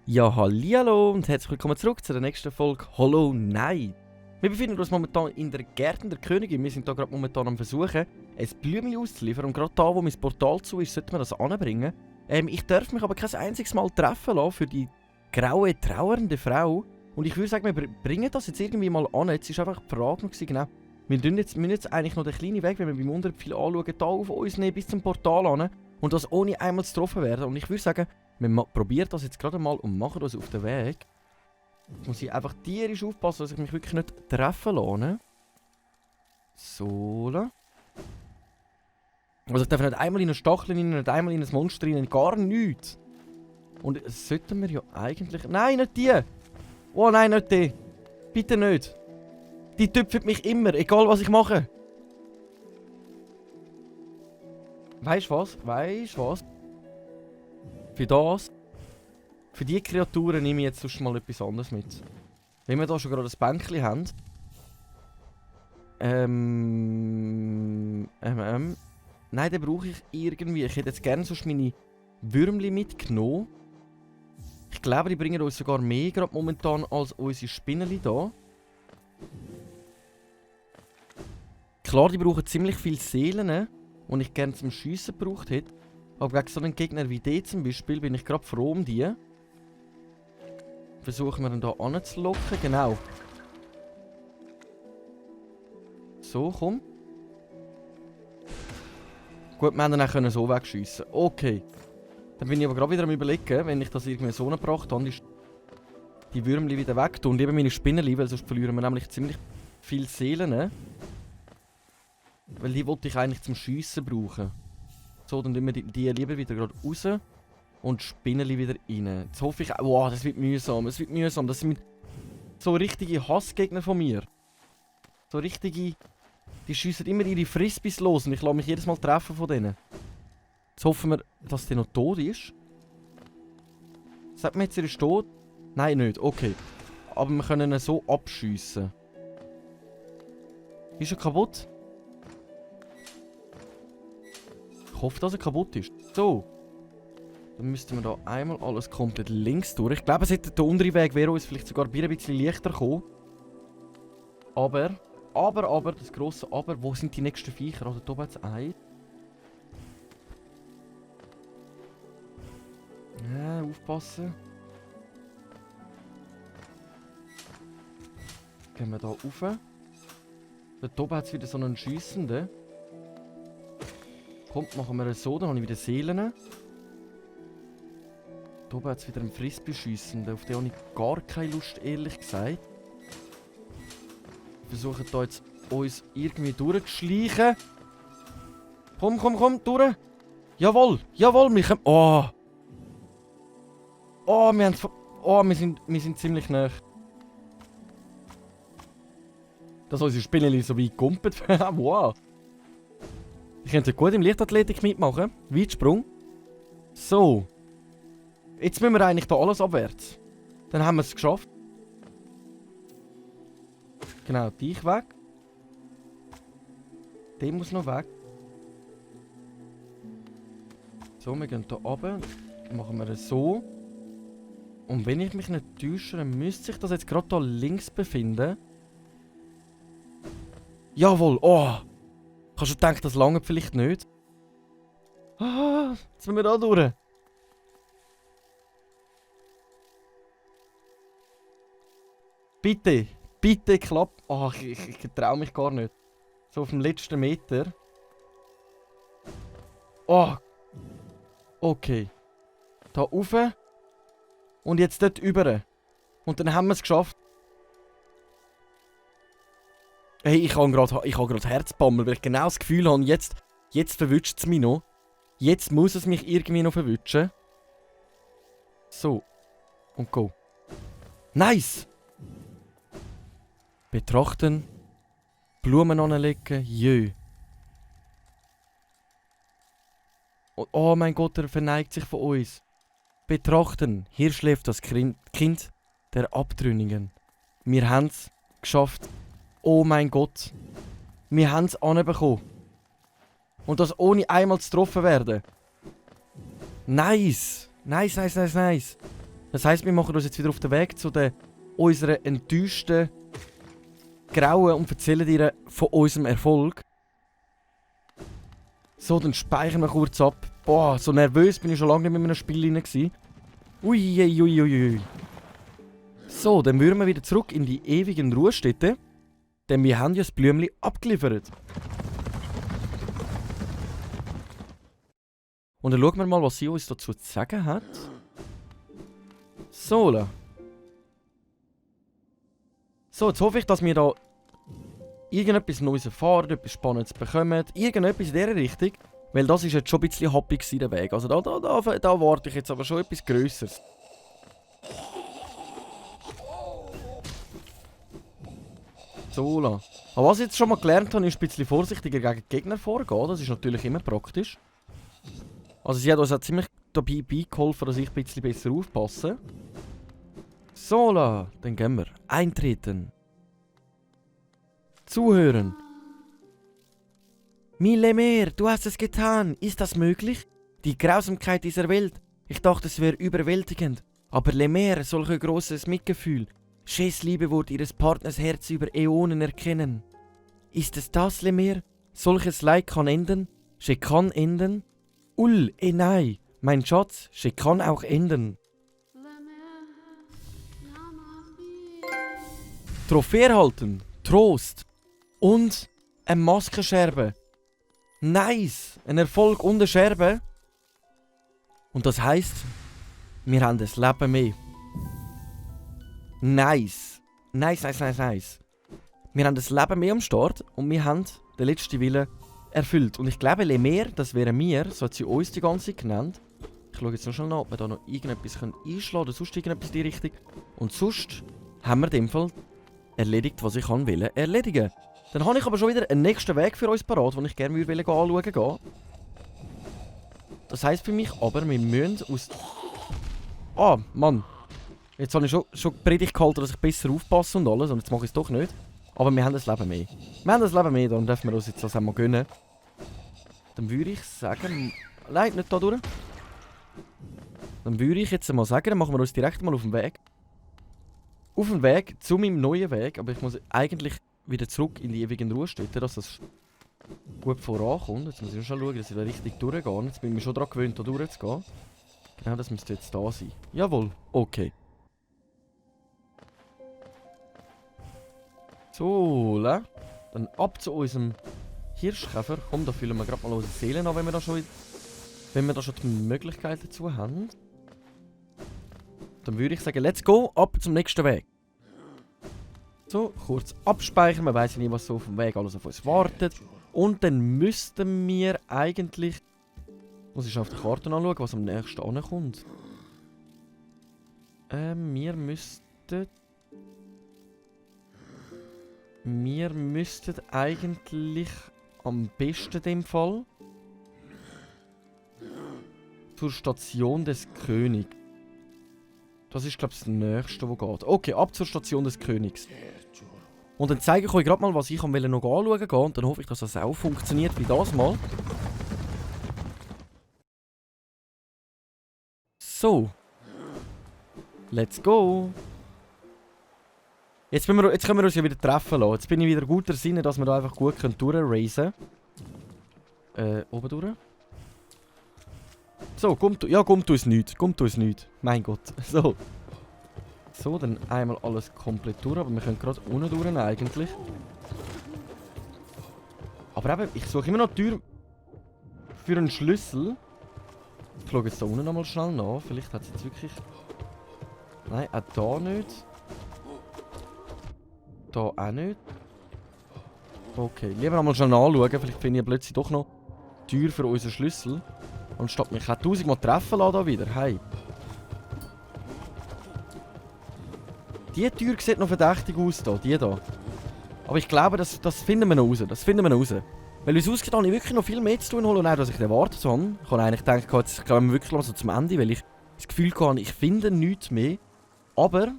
Ja, hallihallo und herzlich willkommen zurück zu der nächsten Folge Hollow Knight. Wir befinden uns momentan in der Gärten der Königin. Wir sind hier gerade momentan am Versuchen, ein Blümchen auszuliefern. Und gerade da, wo mein Portal zu ist, sollten wir das anbringen. Ich darf mich aber kein einziges Mal treffen lassen für die graue, trauernde Frau. Und ich würde sagen, wir bringen das jetzt irgendwie mal an. Jetzt ist einfach die Frage noch genau. Wir müssen jetzt eigentlich noch den kleinen Weg, wenn wir beim Unterpfeil anschauen, hier auf uns nehmen bis zum Portal an. Und das ohne einmal zu getroffen werden. Und ich würde sagen, wir probieren das jetzt gerade mal und machen das auf den Weg. Jetzt muss ich einfach tierisch aufpassen, dass ich mich wirklich nicht treffen lasse. So. Also ich darf nicht einmal in einen Stachel rein, nicht einmal in ein Monster rein, gar nichts. Und das sollten wir ja eigentlich... Nein, nicht die! Oh nein, nicht die! Bitte nicht! Die tüpft mich immer, egal was ich mache. Weißt du was? Für diese Kreaturen nehme ich jetzt sonst mal etwas anderes mit. Wenn wir da schon gerade ein Bänkchen haben. Nein, den brauche ich irgendwie. Ich hätte jetzt gerne sonst meine Würmli mitgenommen. Ich glaube, die bringen uns sogar mehr gerade momentan als unsere Spinneli da. Klar, die brauchen ziemlich viele Seelen, die ich gerne zum Schiessen gebraucht hätte. Aber gegen so einen Gegner wie den zum Beispiel bin ich gerade froh um die. Versuchen wir ihn hier anzulocken, genau. So, komm. Gut, wir haben ihn so wegschiessen. Okay. Dann bin ich aber gerade wieder am Überlegen, wenn ich das irgendwie so gebracht habe, ist die Würmli wieder weg tun und eben meine Spinnenli, weil sonst verlieren wir nämlich ziemlich viele Seelen. Weil die wollte ich eigentlich zum Schiessen brauchen. So, dann tun wir die lieber wieder gerade raus und Spinnenli wieder rein. Jetzt hoffe ich... Wow, das wird mühsam, es wird mühsam. Das sind so richtige Hassgegner von mir. So richtige... Die schiessen immer ihre Frisbees los und ich lasse mich jedes Mal treffen von denen. Jetzt hoffen wir, dass der noch tot ist. Sagt mir jetzt, er ist tot? Nein, nicht. Okay. Aber wir können ihn so abschiessen. Ist er kaputt? Ich hoffe, dass er kaputt ist. So. Dann müssten wir da einmal alles komplett links durch. Ich glaube, der untere Weg wäre uns vielleicht sogar ein bisschen leichter gekommen. Aber, das grosse Aber, wo sind die nächsten Viecher? Also, da oben hat es ein. Ja, aufpassen. Gehen wir da rauf. Da oben hat es wieder so einen Schiessenden. Kommt, machen wir es so, dann habe ich wieder Seelen. Da oben hat es wieder einen Frisbee-Schiessenden. Auf den habe ich gar keine Lust, ehrlich gesagt. Wir versuchen da jetzt uns irgendwie durchzuschleichen. Komm, durch! Jawohl, wir können... Oh! Oh, wir sind ziemlich nah. Dass unsere Spinneli so weit kumpelt. Wow! Ich könnte gut im Leichtathletik mitmachen. Weitsprung. So. Jetzt müssen wir eigentlich da alles abwärts. Dann haben wir es geschafft. Genau, dich weg. Der muss noch weg. So, wir gehen hier runter. Machen wir es so. Und wenn ich mich nicht täusche, dann müsste sich das jetzt gerade hier links befinden. Jawohl, oh! Hast du gedacht, das lange vielleicht nicht? Ah, jetzt sind wir da durch. Bitte klappt. Ach, ich traue mich gar nicht. So auf dem letzten Meter. Oh. Okay. Da rauf. Und jetzt dort über. Und dann haben wir es geschafft. Hey, ich habe gerade Herzbammel, weil ich genau das Gefühl habe, jetzt verwünscht es mich noch. Jetzt muss es mich irgendwie noch verwünschen. So. Und go. Nice! Betrachten. Blumen anlegen. Jö. Oh mein Gott, er verneigt sich von uns. Betrachten. Hier schläft das Kind der Abtrünnigen. Wir haben es geschafft. Oh mein Gott. Wir haben es anbekommen. Und das ohne einmal zu getroffen werden. Nice. Nice. Das heisst, wir machen uns jetzt wieder auf den Weg zu unserer enttäuschten Grauen und erzählen dir von unserem Erfolg. So, dann speichern wir kurz ab. Boah, so nervös bin ich schon lange nicht mehr in einem Spiel rein. Ui. So, dann würden wir wieder zurück in die ewigen Ruhestätte. Denn wir haben ja das Blümchen abgeliefert. Und dann schauen wir mal, was sie uns dazu zu sagen hat. So, jetzt hoffe ich, dass wir da irgendetwas Neues erfahren, etwas Spannendes bekommen. Irgendetwas in dieser Richtung. Weil das ist jetzt schon ein bisschen happy gewesen, der Weg. Also da warte ich jetzt aber schon etwas Grösseres. So, aber was ich jetzt schon mal gelernt habe, ist ein bisschen vorsichtiger gegen die Gegner vorgehen. Das ist natürlich immer praktisch. Also sie hat uns auch ziemlich dabei geholfen, dass ich ein bisschen besser aufpasse. So, dann gehen wir. Eintreten. Zuhören. Lemer, du hast es getan. Ist das möglich? Die Grausamkeit dieser Welt. Ich dachte, es wäre überwältigend. Aber Lemer, solch ein grosses Mitgefühl. Ches Liebe wurde ihres Partners Herz über Äonen erkennen. Ist es das, Lemer? Solches Leid kann enden? She kann enden? Nein, mein Schatz, she kann auch enden. Trophäe erhalten, Trost und eine Maskenscherbe. Nice, ein Erfolg und eine Scherbe. Und das heisst, wir haben das Leben mehr. Nice. Wir haben das Leben mehr am Start und wir haben den letzten Willen erfüllt. Und ich glaube, Lemer, das wären wir, so hat sie uns die ganze Zeit genannt. Ich schaue jetzt noch schnell nach, ob wir da noch irgendetwas einschlagen können oder sonst irgendetwas in die Richtung. Und sonst haben wir in dem Fall erledigt, was ich wollte erledigen. Dann habe ich aber schon wieder einen nächsten Weg für uns parat, den ich gerne anschauen würde. Das heisst für mich aber, wir müssen aus... Ah, Mann. Jetzt habe ich schon die Predigt gehalten, dass ich besser aufpasse und alles, und jetzt mache ich es doch nicht. Aber wir haben das Leben mehr. Darum dürfen wir uns jetzt das einmal gönnen. Dann würde ich sagen... Nein, nicht da durch. Dann würde ich jetzt mal sagen, dann machen wir uns direkt mal auf den Weg. Auf den Weg zu meinem neuen Weg, aber ich muss eigentlich wieder zurück in die ewigen Ruhestätte, dass das gut vorankommt. Jetzt muss ich schon schauen, dass ich da richtig durchgehe. Jetzt bin ich mir schon daran gewöhnt, da durchzugehen. Genau, das müsste jetzt da sein. Jawohl, okay. So, dann ab zu unserem Hirschkäfer. Komm, da füllen wir gerade mal unsere Seelen an, wenn wir da schon die Möglichkeit dazu haben. Dann würde ich sagen, let's go, ab zum nächsten Weg. So, kurz abspeichern, man weiss ja nicht, was so auf dem Weg alles auf uns wartet. Und dann müssten wir eigentlich... Muss ich schon auf der Karte anschauen, was am nächsten ankommt. Wir müssten eigentlich am besten in dem Fall zur Station des Königs. Das ist, glaube ich, das nächste, was geht. Okay, ab zur Station des Königs. Und dann zeige ich euch gerade mal, was ich noch anschauen kann. Und dann hoffe ich, dass das auch funktioniert wie das mal. So. Let's go. Jetzt können wir uns ja wieder treffen lassen. Jetzt bin ich wieder guter Sinne, dass wir da einfach gut durchracen können. Oben durch. So, kommt uns nicht. Mein Gott. So, dann einmal alles komplett durch. Aber wir können gerade unten durch eigentlich. Aber eben, ich suche immer noch die Tür für einen Schlüssel. Ich schaue jetzt da unten nochmal schnell nach. Vielleicht hat es jetzt wirklich... Nein, auch da nicht. Da auch nicht. Okay, lieber nochmal schnell nachschauen. Vielleicht finde ich plötzlich doch noch die Tür für unseren Schlüssel. Und statt mich auch 1000-mal treffen lassen da wieder. Hey. Die Tür sieht noch verdächtig aus da, die da. Aber ich glaube, das finden wir noch raus. Weil wie es aussieht, habe ich wirklich noch viel mehr zu tun, und auch, dass ich erwartet habe. Ich habe eigentlich gedacht, jetzt kommen wir wirklich mal so zum Ende, weil ich das Gefühl hatte, ich finde nichts mehr. Aber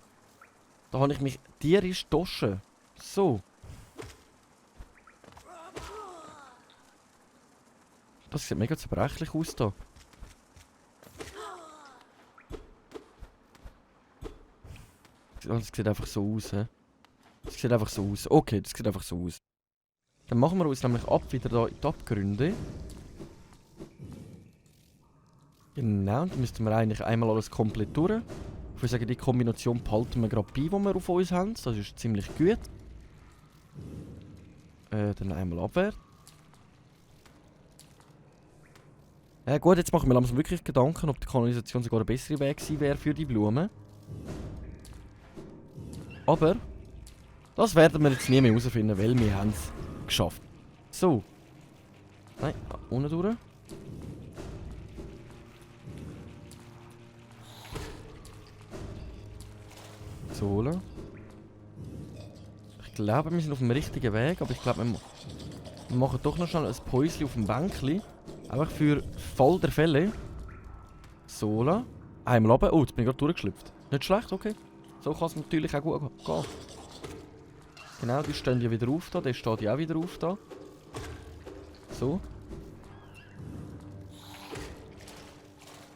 da habe ich mich tierisch getoschen. So. Das sieht mega zerbrechlich aus da. Das sieht einfach so aus, hä? Das sieht einfach so aus. Okay, das sieht einfach so aus. Dann machen wir uns nämlich ab wieder da in die Abgründe. Genau, dann müssten wir eigentlich einmal alles komplett durch. Ich würde sagen, die Kombination behalten wir gerade bei, die wir auf uns haben. Das ist ziemlich gut. Dann einmal abwärts. Gut, jetzt machen wir langsam wirklich Gedanken, ob die Kanalisation sogar ein besserer Weg gewesen wäre für die Blumen. Aber das werden wir jetzt nie mehr herausfinden, weil wir haben es geschafft. So. Nein, unten durch. So. Ich glaube, wir sind auf dem richtigen Weg, aber ich glaube, wir machen doch noch schnell ein Päuschen auf dem Bänkli. Einfach für Fall der Fälle. So. Einmal runter. Oh, jetzt bin ich gerade durchgeschlüpft. Nicht schlecht, okay. So kann es natürlich auch gut gehen. Genau, die stehen ja wieder auf da. Der steht ja auch wieder auf da. So.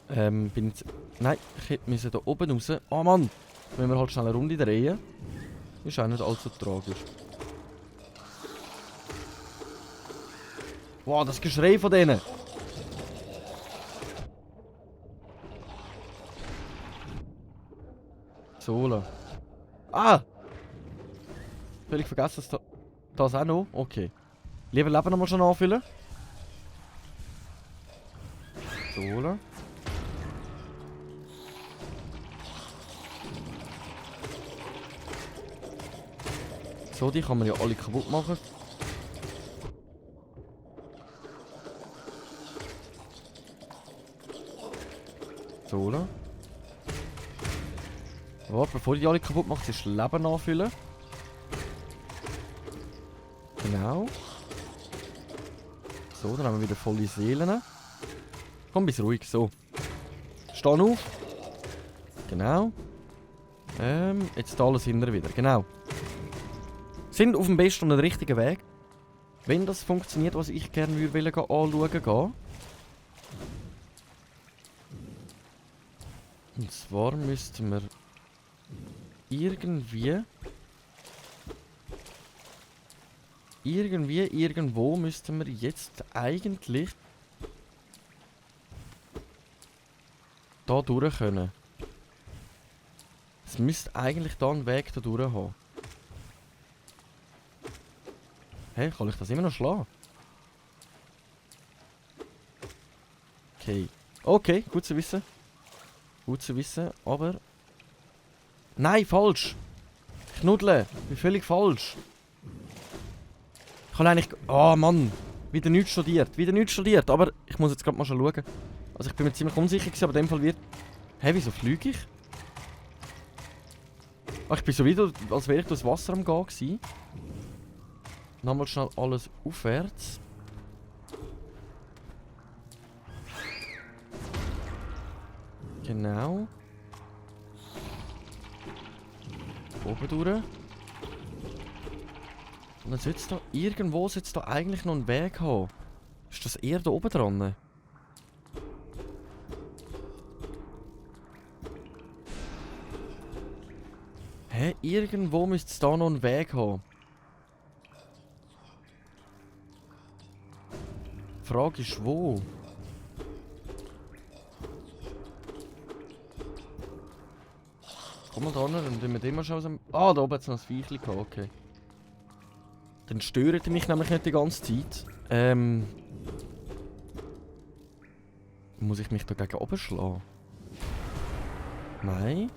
Bin jetzt... Nein, ich hätte müssen da oben raus. Oh Mann! Wenn wir halt schnell eine Runde drehen. Ist auch nicht allzu tragisch. Wow, das Geschrei von denen! So. Ah! Völlig vergessen, dass das auch noch. Okay. Lieber Leben nochmal schon anfüllen. So. So, die kann man ja alle kaputt machen. So. Oh, bevor die alle kaputt macht, ist Leben anfüllen. Genau. So, dann haben wir wieder volle Seelen. Komm, bist ruhig, so. Steh auf. Genau. Jetzt alles hinterher wieder, genau. Sind auf dem besten und richtigen Weg. Wenn das funktioniert, was ich gerne würde anschauen gehen. Und zwar müssten wir irgendwo müssten wir jetzt eigentlich da durch können. Es müsste eigentlich da einen Weg da durch haben. Hey, kann ich das immer noch schlagen? Okay. Okay, gut zu wissen. Gut zu wissen, aber... Nein, falsch! Knuddle, ich bin völlig falsch. Ich kann eigentlich... Oh Mann! Wieder nichts studiert. Aber ich muss jetzt gerade mal schon schauen. Also ich bin mir ziemlich unsicher gewesen, aber in dem Fall wird... Hä, wieso fliege ich? Ach, ich bin so wieder, als wäre ich durchs Wasser am Gehen gewesen. Nochmal schnell alles aufwärts. Genau. Oben durch. Und dann sollte es da irgendwo eigentlich noch einen Weg haben. Ist das eher da oben dran? Hä? Irgendwo müsste es da noch einen Weg haben. Die Frage ist, wo? Komm mal da hin, dann tun wir den mal schauen. Ah, da oben hat es noch ein Viechchen gehabt, okay. Dann stören die mich nämlich nicht die ganze Zeit. Muss ich mich da gegen oben schlagen? Nein.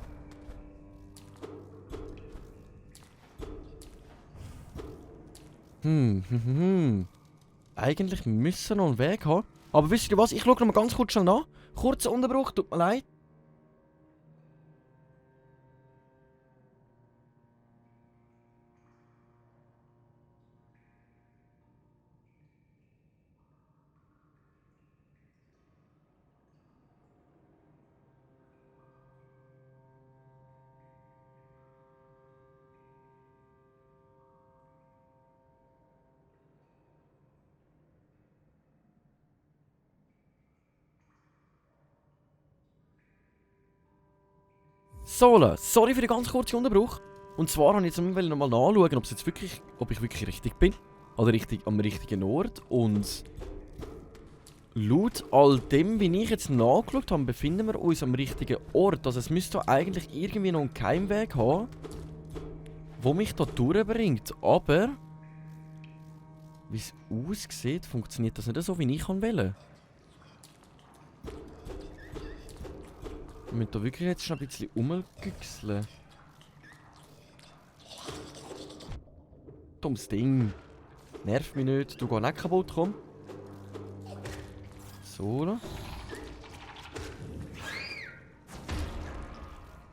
Eigentlich müssen wir noch einen Weg haben. Aber wisst ihr was? Ich schaue noch mal ganz kurz schnell nach. Kurzer Unterbruch, tut mir leid. So, sorry für den ganz kurzen Unterbruch. Und zwar wollte ich jetzt nochmal nachschauen, ob ich wirklich richtig bin. Oder am richtigen Ort. Und laut all dem, wie ich jetzt nachgeschaut habe, befinden wir uns am richtigen Ort. Also es müsste eigentlich irgendwie noch einen Geheimweg haben, der mich da durchbringt. Aber wie es aussieht, funktioniert das nicht so, wie ich will. Wir müssen da wirklich jetzt schon ein bisschen rumgüchseln. Dummes Ding. Nerv mich nicht. Du gehst nicht kaputt, komm. So.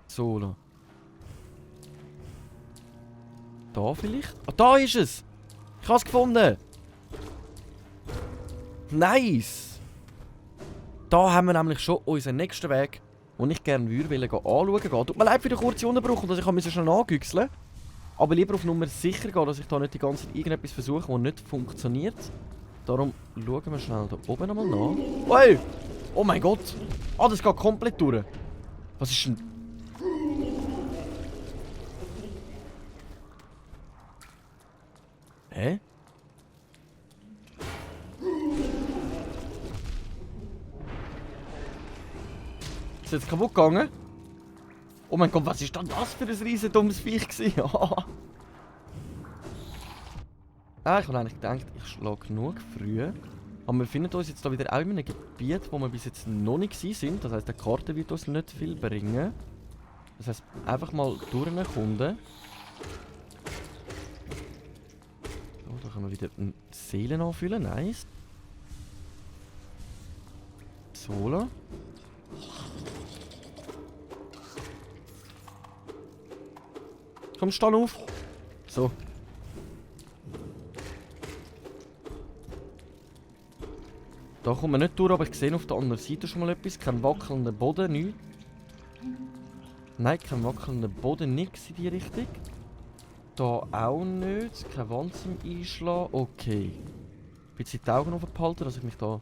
So. Da vielleicht? Ah, da ist es! Ich habe es gefunden! Nice! Da haben wir nämlich schon unseren nächsten Weg, den ich gerne anschauen würde. Tut mir leid für den kurzen Unterbruch, dass ich schon angüchseln. Aber lieber auf Nummer sicher gehen, dass ich da nicht die ganze Zeit irgendetwas versuche, das nicht funktioniert. Darum schauen wir schnell da oben nochmal nach. Hey! Oh mein Gott! Ah, das geht komplett durch. Was ist denn... Hä? Ist jetzt kaputt gegangen? Oh mein Gott, was ist denn das für ein riesen dummes Viech gewesen? Ich habe eigentlich gedacht, ich schlage genug früh. Aber wir befinden uns jetzt da wieder auch in einem Gebiet, wo wir bis jetzt noch nicht sind. Das heisst, die Karte wird uns nicht viel bringen. Das heisst, einfach mal durchkommen. Oh, da können wir wieder eine Seele nachfüllen. Nice. So. Komm, steh auf. So. Da kommen wir nicht durch, aber ich sehe auf der anderen Seite schon mal etwas. Kein wackelnder Boden, nichts. Nein, kein wackelnder Boden, nichts in die Richtung. Da auch nicht. Keine Wand zum Einschlagen. Okay. Ein bisschen die Augen offen behalten, dass ich mich da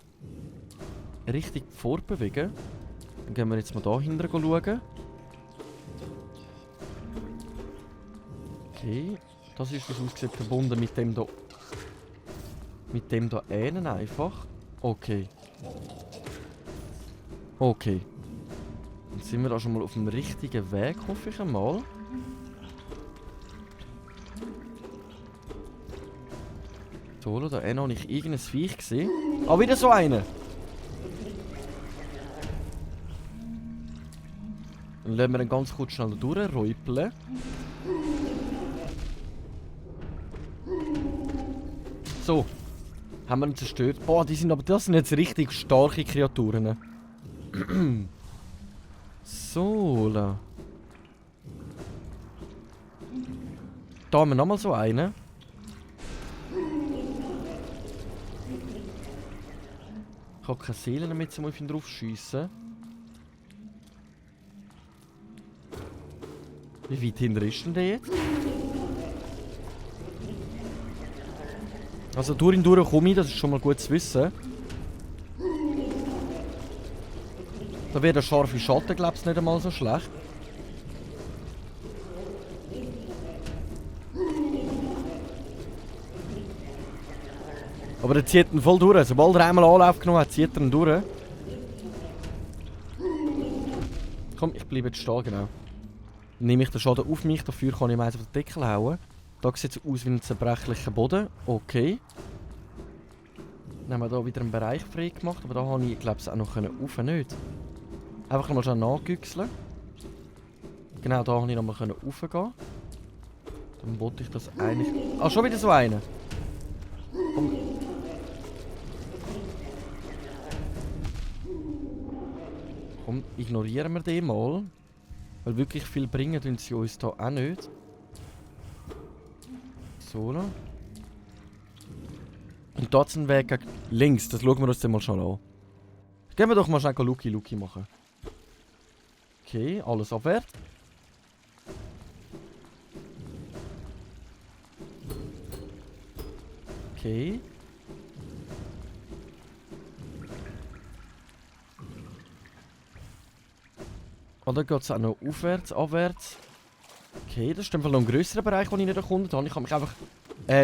richtig vorbewege. Dann gehen wir jetzt mal da hinten schauen. Okay. Das ist, wie es aussieht, verbunden mit dem da. Mit dem da einen einfach. Okay. Okay. Dann sind wir da schon mal auf dem richtigen Weg, hoffe ich einmal. So, da habe ich irgendein Viech gesehen. Ah, wieder so eine! Dann lassen wir ihn ganz kurz schnell durchräupeln. So. Haben wir ihn zerstört. Boah, das sind jetzt richtig starke Kreaturen. So. Da haben wir nochmal so einen. Ich habe keine Seelen damit, um auf ihn drauf schiessen. Wie weit hinter ist denn der jetzt? Also durch ihn durch komme ich, das ist schon mal gut zu wissen. Da wäre der scharfe Schatten, glaube ich, nicht einmal so schlecht. Aber der zieht ihn voll durch. Sobald er einmal Anlauf genommen hat, zieht er ihn durch. Komm, ich bleibe jetzt stehen, genau. Dann nehme ich den Schaden auf mich, dafür kann ich ihm eins auf den Deckel hauen. Da sieht es aus wie ein zerbrechlicher Boden. Okay. Dann haben wir hier wieder einen Bereich frei gemacht, aber da habe ich, glaube ich, auch noch rauf, nicht? Einfach nochmal schnell nachgüchseln. Genau, da konnte ich nochmal raufgehen. Dann wollte ich das eigentlich... Ah, schon wieder so einen! Komm. Komm, ignorieren wir den mal. Weil wirklich viel bringen tun sie uns da auch nicht. So. Und dort ist ein Weg gegen links. Das schauen wir uns dann mal schon an. Gehen wir doch mal schnell Luki machen. Okay, alles abwärts. Okay. Oder geht es auch noch aufwärts, abwärts? Okay, das ist dann noch ein grösserer Bereich, den ich nicht erkundet habe. Ich habe mich einfach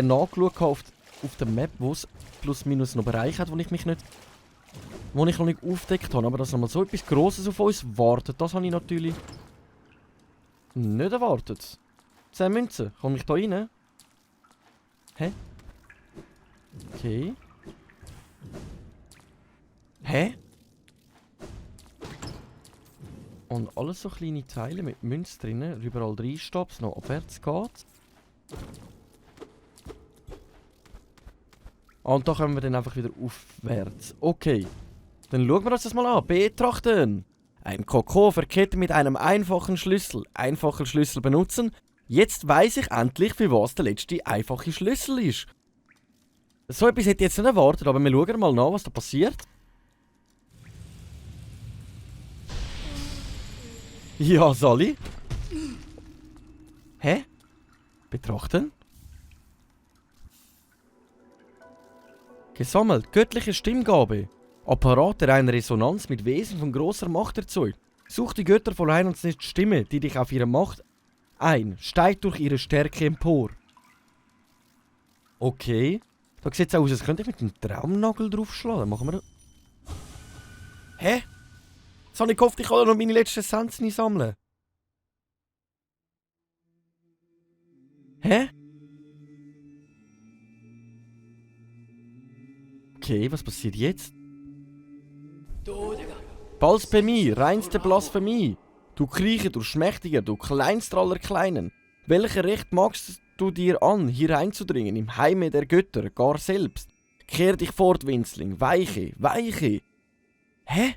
nachgeschaut auf der Map, wo es plus minus noch Bereiche hat, wo ich noch nicht aufgedeckt habe. Aber dass nochmal so etwas Grosses auf uns wartet, das habe ich natürlich nicht erwartet. 10 Münzen. Komme ich da rein? Hä? Okay. Hä? Und alles so kleine Teile mit Münzen drinnen. Überall reinstopfen, noch abwärts geht. Und da kommen wir dann einfach wieder aufwärts. Okay. Dann schauen wir uns das mal an. Betrachten. Ein Kokon verkettet mit einem einfachen Schlüssel. Einfacher Schlüssel benutzen. Jetzt weiss ich endlich, für was der letzte einfache Schlüssel ist. So etwas hätte ich jetzt nicht erwartet, aber wir schauen mal nach, was da passiert. Ja, Sally. Hä? Betrachten. Gesammelt. Göttliche Stimmgabe. Apparat, der eine Resonanz mit Wesen von großer Macht erzeugt. Such die Götter voll ein und nicht Stimme, die dich auf ihre Macht ein. Steigt durch ihre Stärke empor. Okay. Da sieht es aus, als könnte ich mit dem Traumnagel draufschlagen. Machen wir das. Hä? Jetzt habe ich gehofft, ich kann noch meine letzten Essenzen sammeln. Hä? Okay, was passiert jetzt? Blasphemie, reinste Blasphemie. Du Kriecher, du Schmächtiger, du Kleinster aller Kleinen. Welcher Recht magst du dir an, hier einzudringen, im Heime der Götter, gar selbst? Kehr dich fort, Winzling, weiche, weiche. Hä?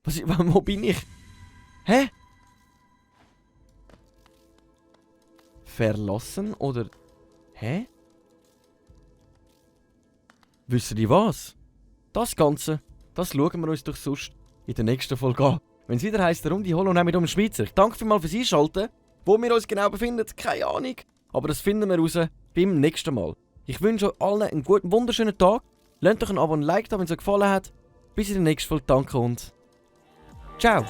Wo bin ich? Hä? Verlassen oder... Hä? Wisst ihr was? Das Ganze, das schauen wir uns doch sonst in der nächsten Folge an. Wenn es wieder heisst, die Hollow Knight mit um Schweizer. Ich danke vielmals fürs Einschalten. Wo wir uns genau befinden, keine Ahnung. Aber das finden wir raus beim nächsten Mal. Ich wünsche euch allen einen guten, wunderschönen Tag. Lasst euch ein Abo und ein Like da, wenn es euch gefallen hat. Bis in der nächsten Folge. Danke und ciao.